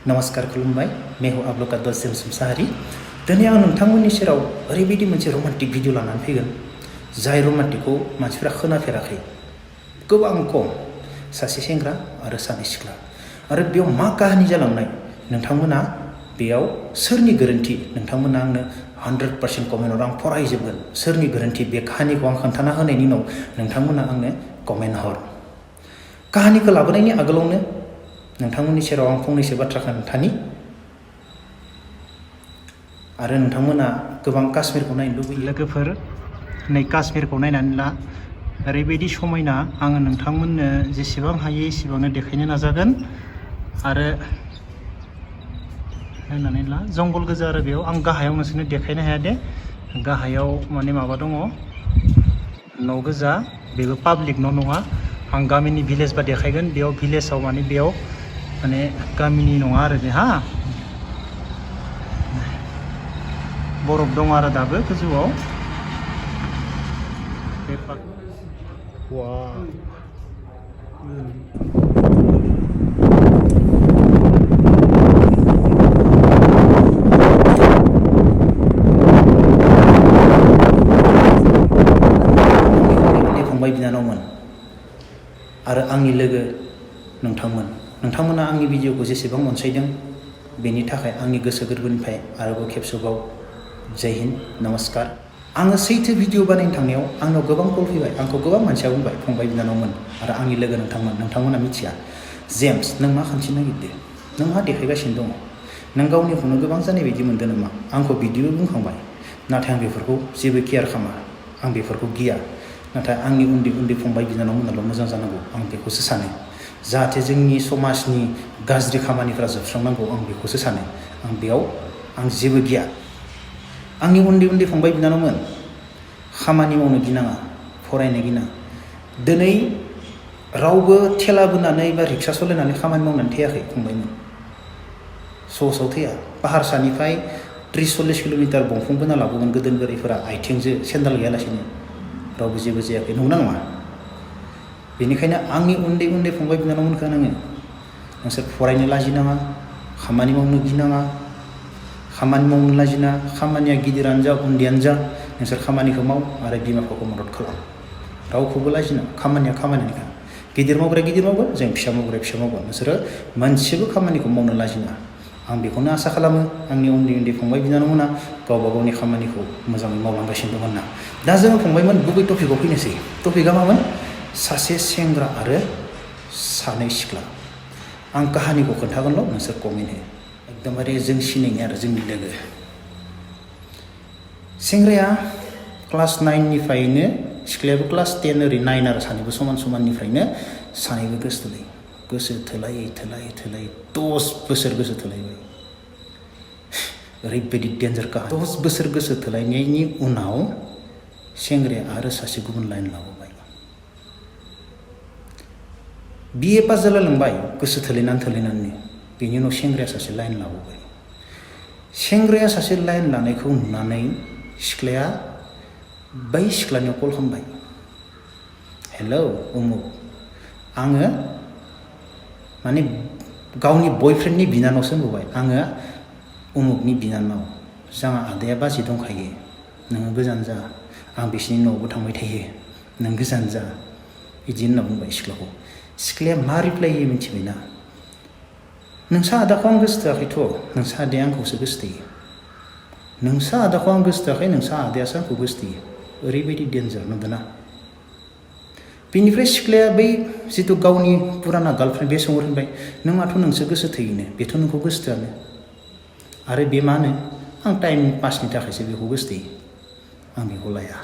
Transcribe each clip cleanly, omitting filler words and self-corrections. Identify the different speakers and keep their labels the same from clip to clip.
Speaker 1: नमस्कार खुलुमबाय मैं हूं आप लोग का दोस्त मुसाहारी दिनै आं नोंथांमोननि सेराव ओरैबायदि मोनसे रमान्टिक भिडिअ लानानै फैगोन जाय रमान्टिकखौ मानसिफोरा खोनाफेराखै गोबां खम सासे सेंग्रा आरो सानै सिख्ला आरो बेयाव मा काहानि जालांनाय नोंथांमोना बेयाव सोरनि गोरोन्थि नोंथांमोना आंनो 100% कमेन्टआव आं फरायजोबगोन सोरनि गोरोन्थि बे काहानिखौ आं खोन्थाना होनायनि उनाव नोंथांमोना आंनो कमेन्ट हर काहानिखौ लाबोनायनि आगोलावनो नोंथांमोननि सेराव आं फंनैसो बाथ्रा खोन्थानि आरो नोंथांमोना गोबां काश्मीरखौ नायनो लुबैयो लोगोफोर नै काश्मीरखौ नायनानै ला ओरैबायदि समायना आङो नोंथांमोननो जेसेबां हायो एसेबांनो देखायनो नाजागोन आरो नायनानै ला जंगल गोजा आरो बेयाव आं गाहायाव नोंसोरनो देखायनो हाया दे गाहायाव माने माबा दङ न' गोजा बेबो पाब्लिक न' नङा आं गामिनि भिलेज बा देखायगोन बेयाव भिलेजाव माने बेयाव माने गामिनि नङा आरो बे हा बरफ दं आरो दाबो गोजौआव फंबाय बिनानावमोन आरो आंनि लोगो नोंथांमोना आंनि भिडिअखौ जेसेबां अनसायदों बेनि थाखाय आंनि गोसो गोरबोनिफ्राय आरोबाव खेबसेबाव जय हिन्द नमस्कार आङो सैथो भिडिअ बानायनो थांनायाव आंनाव गोबां कल फैबाय आंखौ गोबां मानसिया बुंबाय फंबाय बिनानावमोन आरो आंनि लोगो नोंथांमोना मिथिया जेम्स नों मा खान्थि नागिरदो नों मा देखायगासिनो दङ नों गावनिखौनो गोबां जानाय बायदि मोनदों नामा आंखौ बिदिबो बुंखांबाय नाथाय आं बेफोरखौ जेबो केयार खालामा आं बेफोरखौ गिया नाथाय आंनि उन्दै फंबाय बिनानावमोनाल' मोजां जानांगौ आं बेखौसो सानो जाहाथे जोंनि समाजनि गाज्रि खामानिफोरा जोबस्रांनांगौ आं बेखौसो सानो आं बेयाव आं जेबो गिया आंनि उन्दै फंबाय बिनानावमोन खामानि मावनो गिनाङा फरायनो गिनाङा दिनै रावबो थेला बोनानै बा रिक्सा सालायनानै खामानि मावनानै थैयाखै फंबायमोन सहसाव थैया पाहारसानिफ्राय 30-40 किल'मिटार दंफां बोना लाबोगोन गोदोन गोरैफोरा आथिंजों सेन्देल गैयालासिनो रावबो जेबो जायाखै नंगौना नङा बेनिखायनो आंनि उन्दै फंबाय बिनानावमोनखौ आङो नोंसोर फरायनो लाजिनाङा खामानि मावनो गिनाङा खामानि मावनो लाजिना खामानिया गिदिरानो जा उन्दैयानो जा नोंसोर खामानिखौ माव आरो बिमा बिफाखौ मदद खालाम रावखौबो लाजिना खामानिया खामानिनिखा गिदिर मावग्राया गिदिर मावगोन जों फिसा मावग्राया फिसा मावगोन नोंसोरो मोनसेबो खामानिखौ मावनो लाजिना आं बेखौनो आसा खालामो आंनि उन्दै फंबाय बिनानावमोना गावबा गावनि खामानिखौ मोजाङै मावलांगासिनो दं होनना दा जोङो फंबायमोन गुबै टपिकआव फैनोसै टपिकआ मामोन सासे सेंग्रा आरो सानै सिख्ला आं काहानिखौ खोन्थागोनल' नोंसोर कमेन्ट हो एकदमबारे जों सिनायनाय आरो जोंनि लोगो सेंग्राया क्लास 9निफ्रायनो सिख्लायाबो क्लास 10 ओरै 9 आरो सानैबो समाननिफ्रायनो सानैबो गोसो थोलायै 10 बोसोर गोसो थोलायबाय ओरैबायदि डेन्जार काहानि 10 बोसोर गोसो थोलायनायनि उनाव सेंग्राया आरो सासे गुबुन लाइन लाबोबाय BA पास जालांबाय गोसो थोलायनानै बेनि उनाव सेंग्राया सासे लाइन लाबोबाय सेंग्राया सासे लाइन लानायखौ नुनानै सिख्लाया बै सिख्लानियाव कल खालामबाय हेलौ उमुक आङो माने गावनि बयफ्रेन्डनि बिनानावसो होनबोबाय आङो उमुकनि बिनानाव जोंहा आदाया बाजै दंखायो नोङो गोजान जा आं बिसिनि न'आवबो थांबाय थायो नों गोजान जा बिदि होनना बुंबाय सिख्लाया मा रिप्लाय होयो मिथिबायना नोंसा आदाखौ आं गोसोथोआखैथ' नोंसा आदाया आंखौसो गोसोथोयो नोंसा आदाखौ आं गोसोथोआखै नोंसा आदायासो आंखौ गोसोथोयो ओरैबायदि डेन्जार नुदोंना बेनिफ्राय सिख्लाया बै जिथु गावनि पुराना गार्लफ्रेन्ड बे सोंहरफिनबाय नों माथो नोंसो गोसोथोयोनो बेथ' नोंखौ गोसोथोआनो आरो बे मा होनो आं टाइम पासनि थाखायसो बेखौ गोसोथोयो आं बेखौ लाया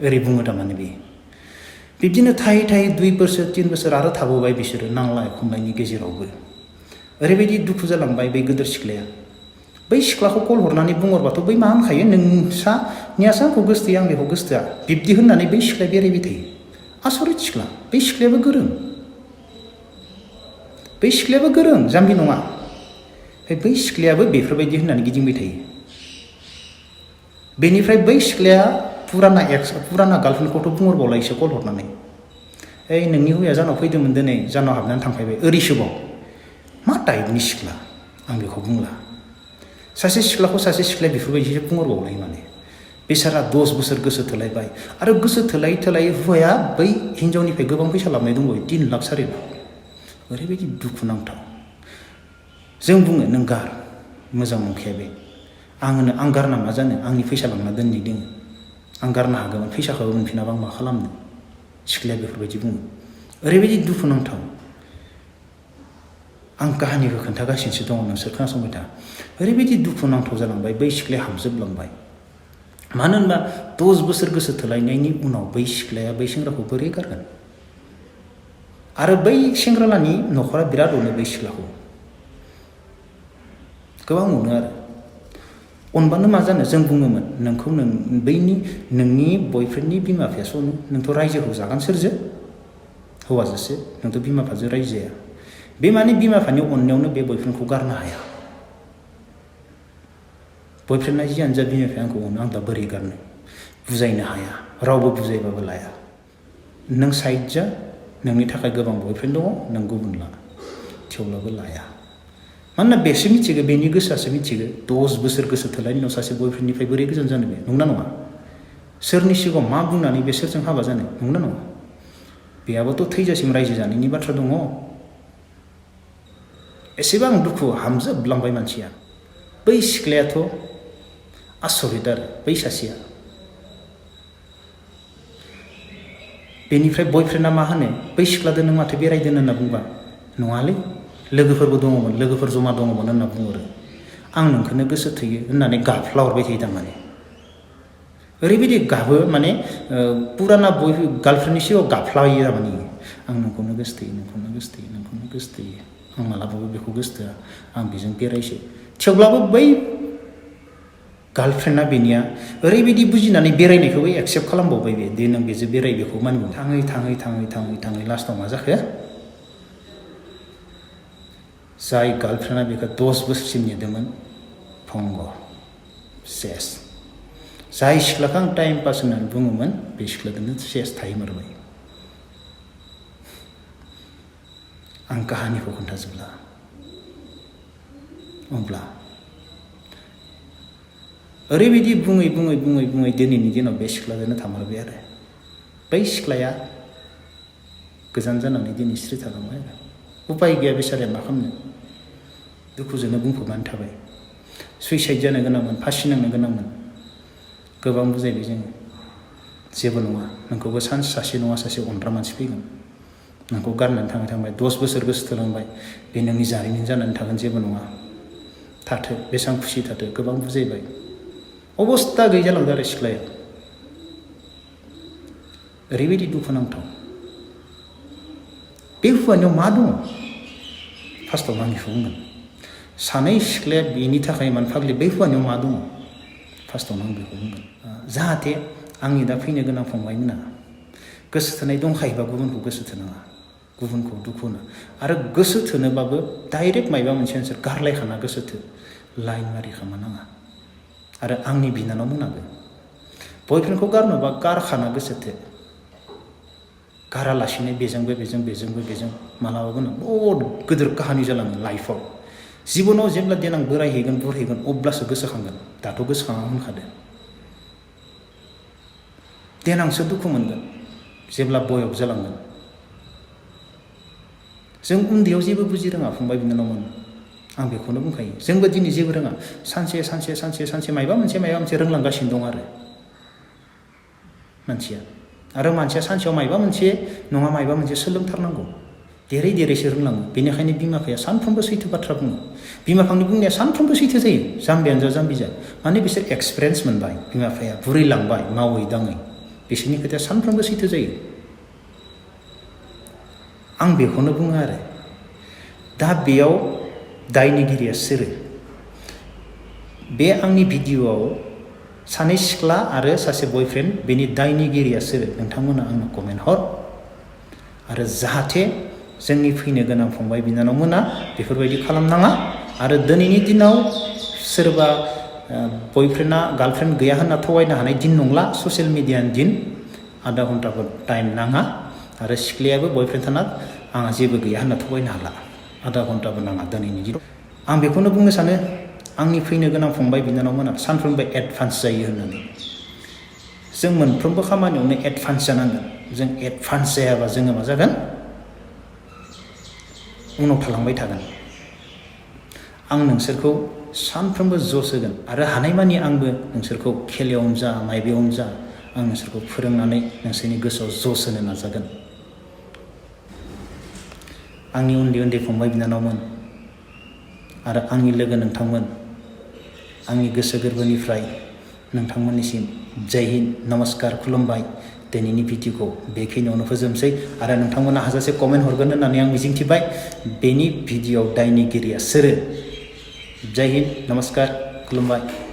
Speaker 1: ओरै बुङो थारमाने बे बिब्दिनो थायै 2 बोसोर 3 बोसोर आरो थाबोबाय बिसोरो नांलाय खमलायनि गेजेरावबो ओरैबायदि दुखु जालांबाय बै गोदोर सिख्लाया बै सिख्लाखौ कल हरनानै बुंहरबाथ' बै मा होनखायो नोंसानियासो आंखौ गोसोथोयो आं बेखौ गोसोथोआ बिब्दि होननानै बै सिख्लाया बेरायबाय थायो आसरित सिख्ला बै सिख्लायाबो गोरों जाम्बि नङा बै सिख्लायाबो बेफोरबायदि होननानै गिदिंबाय थायो बेनिफ्राय बै सिख्लाया पुराना गार्लफ्रेन्डखौथ' बुंहरबावलायसो कल हरनानै ओइ नोंनि हौवाया जानाव फैदोंमोन दिनै जानाव हाबनानै थांफायबाय ओरैसोबाव मा टाइपनि सिख्ला आं बेखौ बुंला सासे सिख्लाखौ सासे सिख्लाया बेफोरबायदिसो बुंहरबावलाय माने बेसारा 10 बोसोर गोसो थोलायबाय आरो गोसो थोलायै थोलायै हौवाया बै हिन्जावनिफ्राय गोबां फैसा लाबोनाय दंबावो 3 लाख 4 लाख ओरैबायदि दुखुनांथाव जों बुङो नों गार मोजां मोनखाया बे आं गारना मा जानो आंनि फैसा लांना दोननाय दोङो आं गारनो हागौमोन फैसाखौबो मोनफिनाबा आं मा खालामनो सिख्लाया बेफोरबायदि बुङो ओरैबायदि दुखुनांथाव आं काहानिखौ खोन्थागासिनोसो दङ नोंसोर खोनासंबाय था ओरैबायदि दुखुनांथाव जालांबाय बै सिख्लाया हाबजोबलांबाय मानो होनबा 10 बोसोर गोसो थोलायनायनि उनाव बै सिख्लाया बै सेंग्राखौ बोरै गारगोन आरो बै सेंग्रालानि न'खरा बिराद अनो बै सिख्लाखौ गोबां अनो आरो अनबानो मा जानो जों बुङोमोन नोंखौ नोंनि बयफ्रेन्डनि बिमा बिफायासो अनो नोंथ' रायजोखौ जागोन सोरजो हौवाजोसो नोंथ' बिमा बिफाजों रायजो जाया बे माने बिमा बिफानि अननायावनो बे बयफ्रेन्डखौ गारनो हाया बयफ्रेन्डआ जियानो जा बिमा बिफाया आंखौ अनो आं दा बोरै गारनो बुजायनो हाया रावबो बुजायबाबो लाया नों साइड जा नोंनि थाखाय गोबां बयफ्रेन्ड दङ नों गुबुन ला थेवब्लाबो लाया मानोना बेसो मिथिगौ बेनि गोसोआसो मिथिगौ 10 बोसोर गोसो थोलायनि उनाव सासे बयफ्रेन्डनिफ्राय बोरै गोजान जानो बे नंना नङा सोरनि सिगाङाव मा बुंनानै बे सोरजों हाबा जानो नंना नङा बेयाबोथ' थैजासिम रायजो जानायनि बाथ्रा दङ एसेबां दुखु हामजोबलांबाय मानसिया बै सिख्लायाथ' आसरित आरो बै सासेया बेनिफ्राय बयफ्रेन्डआ मा होनो बै सिख्लादो नों माथो बेरायदों होनना बुंबा नङालै लोगोफोरबो दङमोन लोगोफोर जमा दङमोन होनना बुंहरो आं नोंखौनो गोसो थोयो होननानै गाबफ्लाहरबाय थायो थारमाने ओरैबायदि गाबो माने पुराना गार्लफ्रेन्डनि सिगाङाव गाबफ्लायो थारमाने आं नोंखौनो गोसो थोयो नोंखौनो गोसो थोयो नोंखौनो गोसो थोयो आं मालाबाबो बेखौ गोसो थोआ आं बेजों बेरायसो थेवब्लाबो बै गार्लफ्रेन्डआ बेनिया ओरैबायदि बुजिनानै बेरायनायखौबो एक्सेप्ट खालामबावबाय बे दे नों बेजों बेराय बेखौ मानिबाय थाङै लास्टआव मा जाखो जाय गार्लफ्रेन्डआ बेखौ 10 बोसोरसिम नेदोंमोन भंग सेस जाय सिख्लाखौ आं टाइम पास होननानै बुङोमोन बे सिख्लाजोंनो सेस थाहैमारबाय आं काहानिखौ खोन्थाजोबला अब्ला ओरैबायदि बुङै दिनैनि दिनाव बे सिख्लाजोंनो थामारबाय आरो बै सिख्लाया गोजान जानानै दिनै स्रि थालांबाय आरो उपाय गैया बेसाराया मा खालामनो दुखुजोंनो बुंफबनानै थाबाय सुइसाइड जानो गोनांमोन फासि नांनो गोनांमोन गोबां बुजायबाय जोङो जेबो नङा नोंखौबो सासे नङा सासे अनग्रा मानसि फैगोन नोंखौ गारनानै थांबाय 10 बोसोर गोसो थोलांबाय बे नोंनि जारिमिन जानानै थागोन जेबो नङा थाथो बेसेबां खुसि थाथो गोबां बुजायबाय अबस्था गैयै जालांदों आरो सिख्लाया ओरैबायदि दुखुनांथाव बे हौवानियाव मा दङ फार्स्टआव आं बेखौ बुंगोन सानै सिख्लाया बेनि थाखाय मान फाग्लि बै हौवानियाव मा दङ फार्स्टआवनो आं बेखौ बुंगोन जाहाथे आंनि दा फैनो गोनां फंबायमोना गोसो थोनाय दंखायोबा गुबुनखौ गोसो थोनाङा गुबुनखौ दुखु होना आरो गोसो थोनोबाबो डाइरेक्ट मायबा मोनसे नोंसोर गारलायखाना गोसो थो लाइन मारि खामा नाङा आरो आंनि बिनानाव मोनाबो बयफ्रेन्डखौ गारनोबा गारखाना गोसो थो गारालासिनो बेजों मालाबाबो नों बहुद गिदिर काहानि जालाङो लाइफआव जिबनाव जेब्ला देनां बोरायहैगोन बुरहैगोन अब्लासो गोसोखांगोन दाथ' गोसोखाङा होनखादो देनांसो दुखु मोनगोन जेब्ला बयस जालांगोन जों उन्दैयाव जेबो बुजि रोङा फंबाय बिनानावमोन आं बेखौनो बुंखायो जोंबो दिनै जेबो रोङा सानसे मायबा मोनसे रोंलांगासिनो दं आरो मानसिया सानसेयाव मायबा मोनसे सोलोंथारनांगौ देरैसो रोंलाङो बेनिखायनो बिमा बिफाया सानफ्रोमबो सैथो बाथ्रा बुङो बिमा बिफानि बुंनाया सानफ्रोमबो सैथो जायो जाम्बियानो जा जाम्बि जा माने बिसोर एक्सपिरियेन्स मोनबाय बिमा बिफाया बुरैलांबाय मावै दाङै बिसोरनि खोथाया सानफ्रोमबो सैथो जायो आं बेखौनो बुङो आरो दा बेयाव दायनिगिरिया सोरो बे आंनि भिडिअआव सानै सिख्ला आरो सासे बयफ्रेन्ड बेनि दायनिगिरिया सोरो नोंथांमोना आंनो कमेन्ट हर आरो जाहाथे जोंनि फैनो गोनां फंबाय बिनानावमोना बेफोरबायदि खालामनाङा आरो दिनैनि दिनाव सोरबा बयफ्रेन्डआ गार्लफ्रेन्ड गैया होनना थगायनो हानाय दिन नंला ससियेल मिडियानि दिन आधा घन्टाफोर टाइम नाङा आरो सिख्लायाबो बयफ्रेन्ड थाना आंहा जेबो गैया होनना थगायनो हाला आधा घन्टाबो नाङा दिनैनि दिनाव। आं बेखौनो बुंनो सानो आंनि फैनो गोनां फंबाय बिनानावमोना सानफ्रोमबो एडभान्स जायो होननानै। जों मोनफ्रोमबो खामानियावनो एडभान्स जानांगोन। जों एडभान्स जायाबा जोङो मा जागोन? उनाव थालांबाय थागोन। आं नोंसोरखौ सानफ्रोमबो जस होगोन आरो हानायमानि आंबो नोंसोरखौ खेलायावनो जा मायबायावनो जा आं नोंसोरखौ फोरोंनानै नोंसोरनि गोसोआव जस होनो नाजागोन। आंनि उन्दै उन्दै फंबाय बिनानावमोन आरो आंनि लोगो नोंथांमोन, आंनि गोसो गोरबोनिफ्राय नोंथांमोननिसिम जय हिन्द, नमस्कार, खुलुमबाय। दिनैनि भिडिअखौ बेखिनियावनो फोजोबनोसै आरो नोंथांमोना हाजासे कमेन्ट हरगोन होननानै आं मिजिंथिबाय। बेनि भिडिअआव दायनिगिरिया सोरो? जय हिन्द, नमस्कार, खुलुमबाय।